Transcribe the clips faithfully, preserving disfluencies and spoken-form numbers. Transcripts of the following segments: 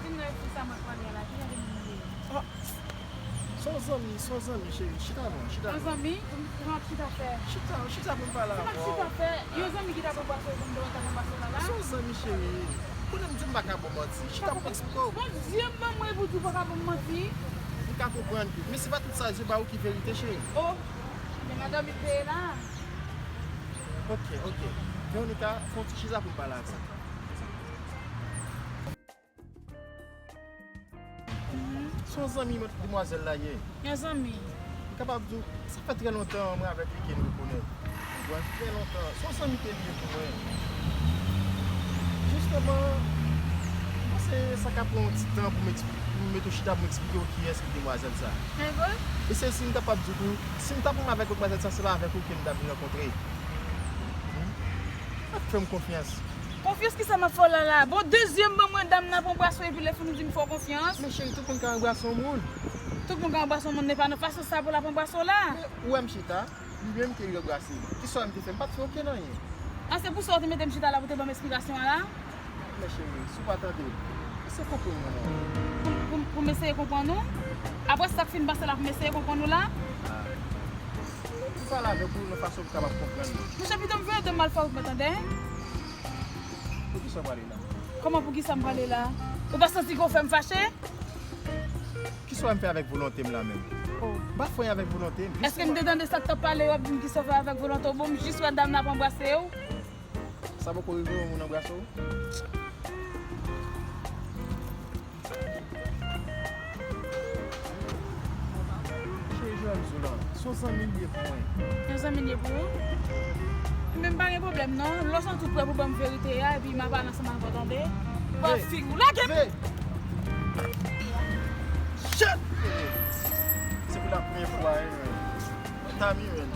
Di m non, e fi sa mwen konnen la, ki jan de moun li ye? Ah, se yon zanmi, se yon zanmi, cheri. Chita non, chita non. Yon zanmi? Ou, ou ap chita fè? Chita, chita pou m pale avè w. Sa m ap chita fè? Yon zanmi ki ta pran bwason, pou m ta pran bwason la la? Se yon zanmi, cheri. Konnen m di m pa ka ba w manti. Chita pou m eksplike w. Bondye ban mwen pou di w pa ka ban m manti. M ka konprann tou. Men se pa tout sa Dye ba ou ki verite, cheri. Oh, men madanm li peye la. Ok, ok. Veronica, fè yon ti chita pou m pale avè w. Mhm. Se yon zanmi demwazèl la ye. Yon zanmi? M kapab di w, sa fè trè lontan mwen avèk li ke nou konnen. Ou konprann? Trè lontan. Se yon zanmi ke li ye pou mwen. Jisteman, m panse sa ka pran yon ti tan pou m ekspli-, pou m mete w chita pou m eksplike w kiyès ki demwazèl sa. E vre? E se si m kapab di w tou, si m ta pran avèk demwazèl sa, se pa avèk ou ke m t ap vin rankontre. Hmm? Fè m konfyans. Konfyans kisa m ap fè w la la? Bon, dezyèm ban mwen dam nan pran bwason epi lè fini di m fè w konfyans. Men cheri, tout moun ka anbrase yon moun. Tout moun ka anbrase yon moun, men pa nan fason sa pou l ap anbrase w la. Men ou wè m chita, li menm ke li anbrase m. Kisa m te fè? M pa t fè okenn anyen. A, se pou sa w te mete m chita la pou te ban m esplikasyon an la? Men cheri, si w pa tande, eseye konprann mwen non. Pou, pou, pou m eseye konprann ou? Apre sa k fin pase la, pou m eseye konprann ou la? Ah. M pale avèk ou nan fason pou w kapab konprann mwen. Monchè, pito m voye de mal fè w mwen tande. Poukisa w prale la? Kòman poukisa m prale la? Ou pa santi ke w fè m fache? Kisa w wè m fè avèk volonte m la menm? Oh. M pa fè anyen avèk volonte m. Èske m te tande sa k t ap pale yo ap di m kisa w fè avèk volonte w? Bon, m jis wè dam nan ap anbrase w. Sa poko rive w moun anbrase w? Cheri, jan m di w la, se yon zanmi li ye pou mwen. Yon zanmi li ye pou ou? Men m pa gen pwoblèm non. Lè w santi w prè pou ban m verite a, epi m ap pale ansanm avè w tande. Bò figi w lage m! Shit! Se pou la premyè fwa, wi, men. Tami, men.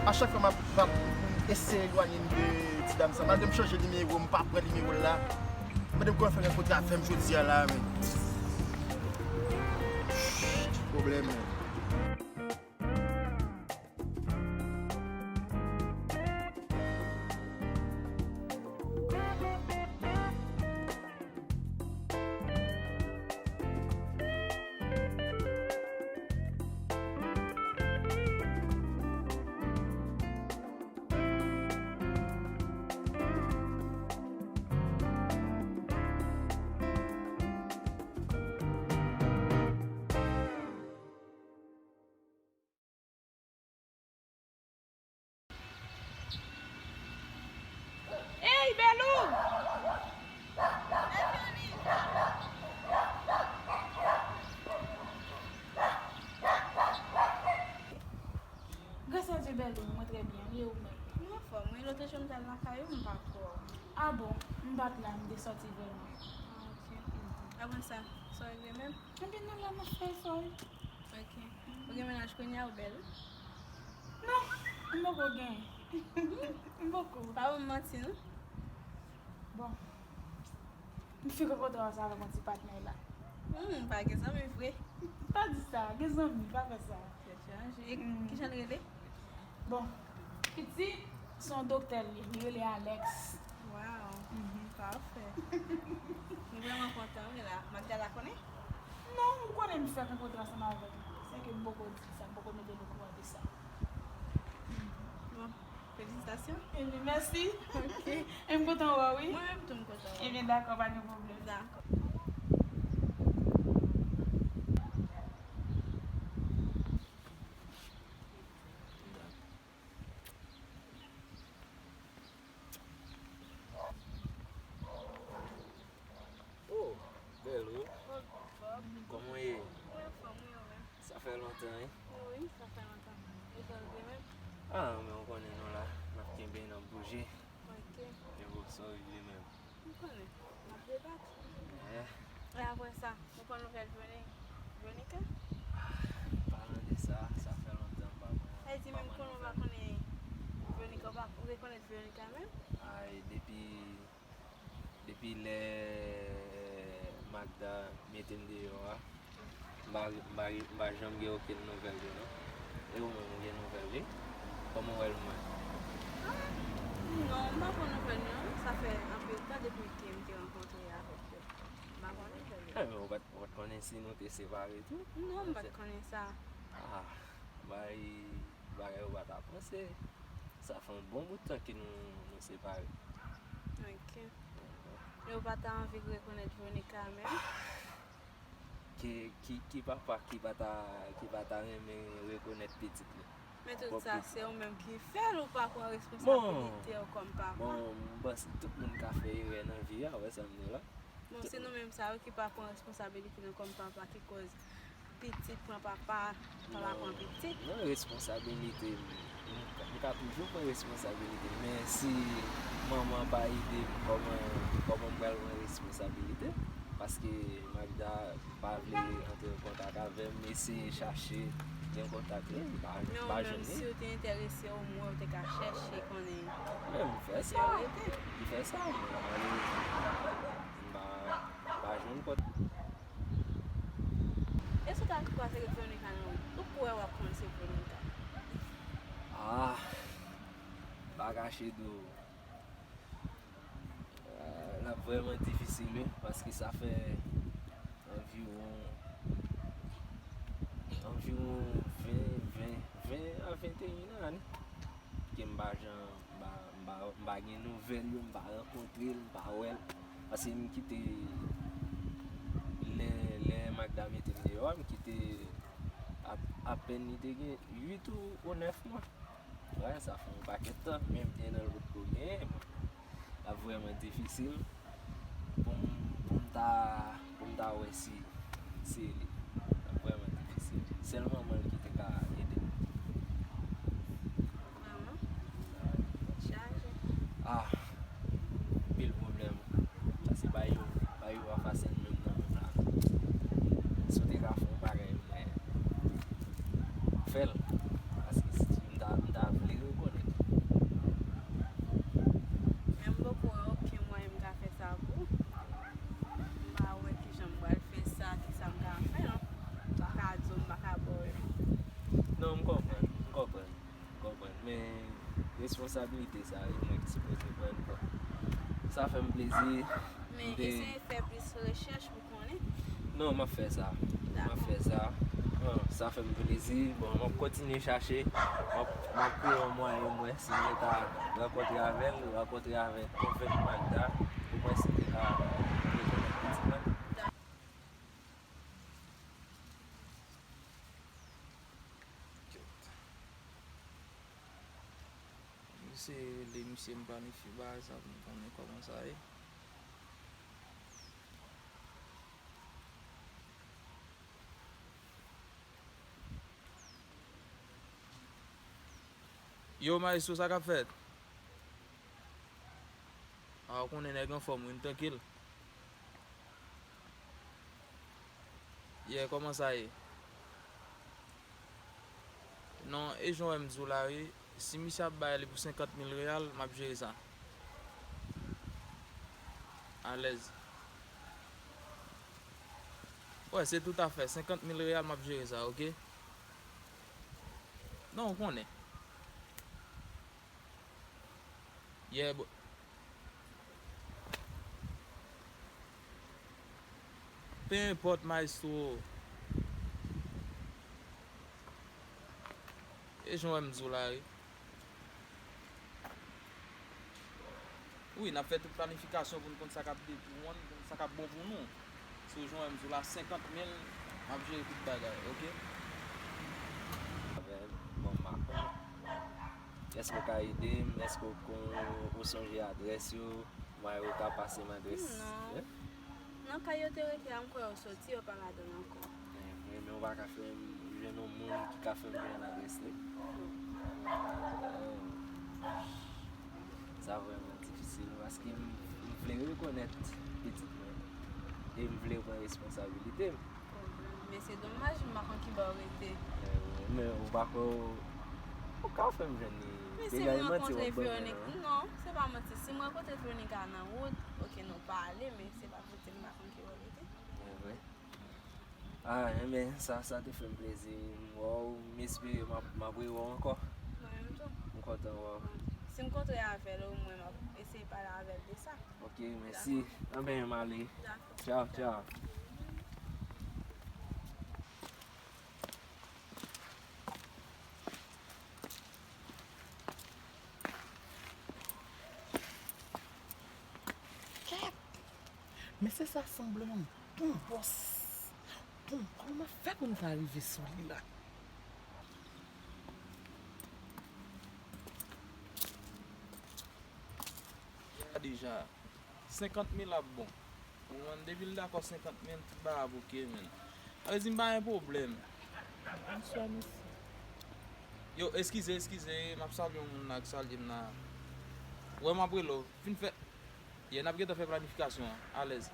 A chak fwa m ap, m ap eseye elwanye m de ti dam sa. Malgre m chanje nimewo, m pa pran nimewo l la. Mande m kòman fè rankontre avè m jodi a la, men. Pwoblèm, men. Ey, Belou! Gras a Dye, Belou, mwen trè byen. E ou menm? Mwen anfòm, wi. Lòt jou m t al lakay ou, m pa t wè w. A bon? M pa t la, m te sòti vrèman. Ah, ok. Apre sa, sa w regle menm? Ebyen, nou la, n ap fè efò, wi. Ok. Ou gen mennaj kounye a, ou bèl? Non, m poko gen. M poko. Pa ban m manti, non. Bon. M fin rankontre ansanm avèk yon ti patnè la. Hmm, pa gen zanmi vre. Pa di sa, gen zanmi, pa fè sa. Tèt chaje. E kijan l rele? Bon, piti, se yon doktè li ye, li rele Alex. Wow, pafè. M vrèman kontan, wi, la. Magda la konnen? Non, ou konnen m fèk rankontre ansanm avè l. Sèke m poko di sa, m poko mete l okouran de sa. Bon, Felisitasyon. Ebyen, mèsi. Ok. E m kontan wè w, wi. Mwen menm tou, m kontan wè w. Ebyen, dakò, pa gen pwoblèm. Dakò. Oh, bèl, wi. Oh, Bob. Kòman w ye? Mwen anfòm, wi, ou menm? Sa fè lontan, wi. Wi, sa fè lontan. E jan w ye menm? Ah, men w konnen nou la, n ap kenbe, n ap bouje. Ok. E ou, sa w ye menm? M konnen. M ap debat. Yeah. E apre sa, ou pran nouvèl Véroni-, Véronica? Palan de sa, sa fè lontan m pa pran, sa di menm konnen w pa konnen Véronica, ou pa, ou rekonèt Véronica menm? Ay, depi, depi lè Magda mete m deyò a, m pa, m pa, m pa janm gen okenn nouvèl li, non. E ou menm, ou gen nouvèl li? Kòman w wè l mwen? Ah, non, m pa pran nouvèl li, non. Sa fè anpil tan depi ke m te rankontre avèk yo. M pa pran nouvèl li. Eh, men ou pa t, ou pa t konnen si nou te separe tou? Non, m pa t konnen sa. Ah, bay, bagay ou pa ta panse. Sa fè yon bon bout tan ke nou, nou separe. Ok. Mhm. E ou pa ta anvi rekonèt Véronica menm? Ki, ki, ki papa ki pa ta, ki pa ta renmen rekonèt pitit li? Men tout sa, se ou menm ki fè l, ou pa pran responsabilite w kòm papa. Bon, m panse tout moun ka fè erè nan vi a, ou wè sa m di w la. Bon, se nou menm sa yo ki pa pran responsabilite nou kòm papa ki koz pitit pran papa, papa pran pitit. Non, non, responsabilite m, m, m ka toujou pran responsabilite m, men si manman pa ede m, kòman, kòman m pral pran responsabilite? Paske Magda pa vle antre an kontak avè m, eseye chache gen kontak li, m pa, m pa jwenn li. Men ou menm, si w te enterese, omwen ou te ka chèche konnen. Men m fè sa, m fè sa, men malerezman, m pa, m pa jwenn kòd. Èske w ta kwaze Veronica nan wout? Ou kwè w ap konn se Veronica? Ah, m pa kache di w. Ah, l ap vrèman difisil, wi, paske sa fè anviwon, anviwon ven, ven, ven a venteyen ane ke m pa jan, m pa, m pa, m pa gen nouvèl yo, m pa rankontre l, m pa wè l. Paske m kite lè, lè Magda mete m deyò a, m kite ap-, apèn li te gen uit ou, ou nèf mwa. Wè, sa fè yon pakèt tan, men m te nan l potko genyen, bon. L ap vrèman difisil pou m, pou m ta, pou m ta wè si se li. L ap vrèman difisil. Sèl manman l ki te ka ede m. Manman? Tèt chaje. Ah, anpil pwoblèm. Paske bay yo, bay yo pa fasil menm nan menm la. Si w te ka fè yon bagay, men fè l. Paske si m ta, m ta vle rekonèt. Men m poko wè okenn mwayen m ka fè sa pou ou. M pa wè kijan m pral fè sa, kisa m ka fè, non. M pa ka di w, m pa ka ba w yo. Non, m konprann, m konprann. Konprann. Men responsabilite sa, e mwen ki sipoze pran l. Sa fè m plezi. Men eseye fè plis rechèch pou konnen. Non, m ap fè sa. M ap fè sa. Bon, sa fè m plezi. Bon, m ap kontinye chache. M ap, m ap kreye yon mwayen, m wè si m ta rankontre avè l, rankontre avèk konfrè m Magda, pou m wè si m te ka rekonèt pitit mwen. Misye rele, misye m planifye bagay sa pou m konnen kòman sa ye. Yo, maestro, sa k ap fèt? A, ou konnen nèg anfòm, wi, m trankil. Yeah, kòman sa ye? Non, e jan w wè m di w la, wi, si misye ap bay li pou senkant mil reyal, m ap jere sa. Alèz. Wè, se toutafè, senkant mil reyal, m ap jere sa, oke? Non, ou konnen. Yeah, bro. Pe enpòt, maestro. E jan w wè m di w la, wi. Wi, n ap fè tout planifikasyon pou n konn sa k ap de-, pou n konn sa k ap bon pou nou. Si w jwenn m sou la senkant mil, m ap jere tout bagay, oke? Avè m, bon, m pa konnen. Èske w ka ede m? Èske w kon-, ou sonje adrès yo? Mwen, ou ka pase m adrès. Non. Nan kay yo te rete a, m kwè yo soti, yo pa ladan l ankò. Enhen, men ou pa ka fè m jwenn yon moun ki ka fè m jwenn adrès li? Sa vrèman difisil, paske m, m vle rekonèt pitit mwen. E m vle pran responsabilite m. Men se domaj, m pa konn ki bò yo rete. Men ou pa kwè ou, ou ka fè m jwenn li? Men si m rankontre Veronica, non, se pa manti. Si m rankontre Veronica nan wout, oke, nou pale, men se pa vre, m pa konn ki bò yo rete. Men vre. Ah, enben, sa, sa te fè m plezi. M wè w, m espere m ap, m ap rewè w ankò. Mwen menm tou. M kontan wè w. Si m kontre avè l, omwen m ap eseye pale avè l de sa. Ok, mèsi. Dakò. Enben, m ale. Dakò. Tchaw, tchaw. Kèt! Men se sa sanble yon bon bòs. Bon, kòman m ap fè pou m ta rive sou li la? Deja, senkant mil ap bon. Ou konprann, depi l dakò senkant mil, tout bagay ap oke, menn. Sa vle di m pa gen pwoblèm. Bonswa, mesye. Yo, eskize, eskize, m ap salye yon moun la k salye m la. Wè, m ap rele w. Fin fè. Yeah, n ap gentan fè planifikasyon an. Alèz.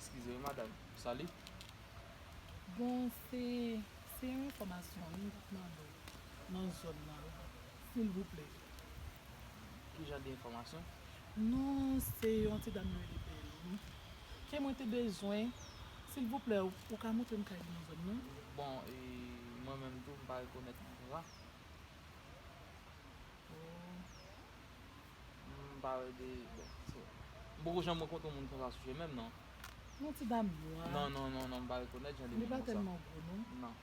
Eskize wi, madanm. Sali. Bon, se, se yon enfòmasyon wi, m t ap mande w nan zòn nan wi, silvouplè. Ki jan de enfòmasyon? Non, se yon ti dam yo rele Bèlou wi. Ke mwen te bezwen, silvouplè, ou, ou ka montre m kay li nan zòn nan? Bon, e, mwen menm tou, m pa rekonèt moun konsa. Oh. M pa wè de, bon, so, m poko janm rankontre yon moun konsa sou chemen m, non. Yon ti dam nwa. Non, non, non, non, m pa rekonèt jan de moun konsa. Li pa tèlman gwo, non. Non.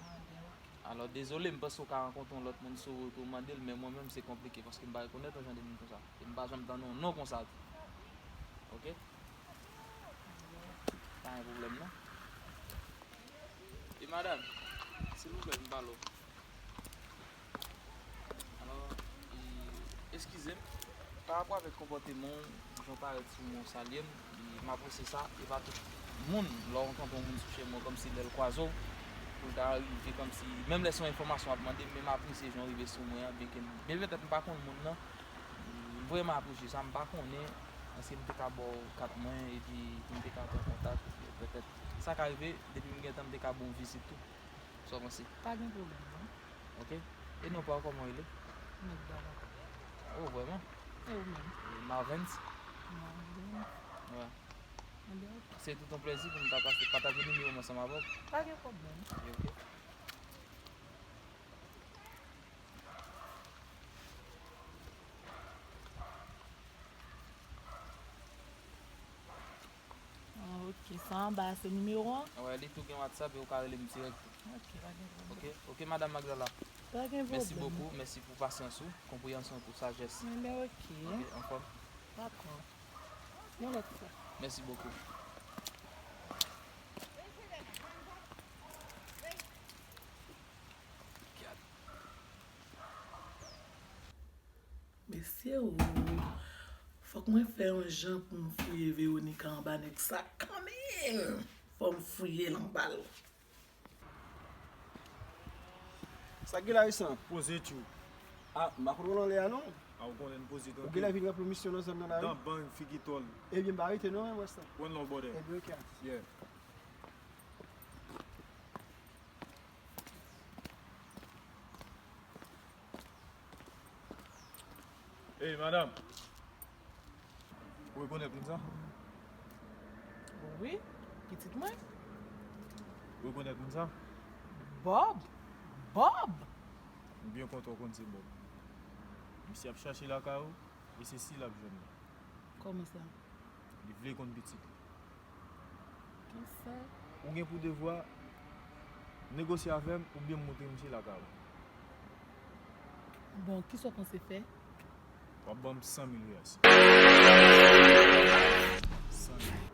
Ah, ben, ok. Alò, dezole, m panse w ka rankontre yon lòt moun sou wout ou mande l, men mwen menm, se konplike, paske m pa rekonèt yon jan de moun konsa. E m pa janm tande yon non konsa tou. Ok? Pa gen pwoblèm, non. E madanm, silvouplè, m pale w. Alò, e, eskize m, pa rapò avèk konpòteman w, jan w parèt sou mwen, w salye m, e, m apresye sa, e pa tout moun, lè w rankontre yon moun sou chemen w, kòmsi lè l kwaze w, pou l ta rive kòmsi, menm lè se yon enfòmasyon w ap mande m, men m apresye jan w rive sou mwen an, byenke, byen petèt m pa konn moun nan, m vrèman apresye sa, m pa konnen, èske m te ka ba w kat mwen, epi pou n te ka pran kontak, petèt, sa ka rive, depi m gen tan, m te ka ba w yon vizit tou. Sa w panse? Pa gen pwoblèm, non. Ok. E non pa w, kòman w rele? Magdala. Oh, vrèman? E ou menm? E Marvens? Marvens. Wi. Enben, ok. Se tout yon plèzi pou m ta pase pataje nimewo m ansanm avè w. Pa gen pwoblèm. Ok, ok. Ah, ok, sa anba a se nimewo an? Wi, li tou gen WhatsApp e ou ka rele m dirèk tou. Ok, pa gen pwoblèm. Ok, ok, madanm Magdala. Pa gen pwoblèm. Mèsi bokou, mèsi pou pasyans ou, konpreyansyon ou, sajès. Enben, ok. Ok, anfòm. Dakò. Yon lòt fwa. Mèsi bokou. Mesye, o, fòk mwen fè yon jan pou m fouye Veronica anba nèg sa kanmenm. Fò m fouye l anba l. Sa k gen la, Isan? Poze tchou. A, m pa konn w nan lè a, non. A, ou konnen m poze trankil. Ou genlè vin ranpli misyon nan zòn nan la, wi. Dan bang figi tòl. Ebyen, m pa rete, non, men, wè sa. One love, brother. Ebyen, ok. Yeah. Ey, madanm. Ou rekonèt moun sa? Wi, pitit mwen. Ou rekonèt moun sa? Bob! Bob! M byen kontan w konn se Bob. Misye ap chache lakay ou, e se si l ap jwenn ou. Kòman sa? Li vle konn pitit ou. Kisa? Ou gen pou devwa negosye avè m oubyen m montre misye lakay ou. Bon, kisa w panse fè? W ap ban m san mil U S. San mil.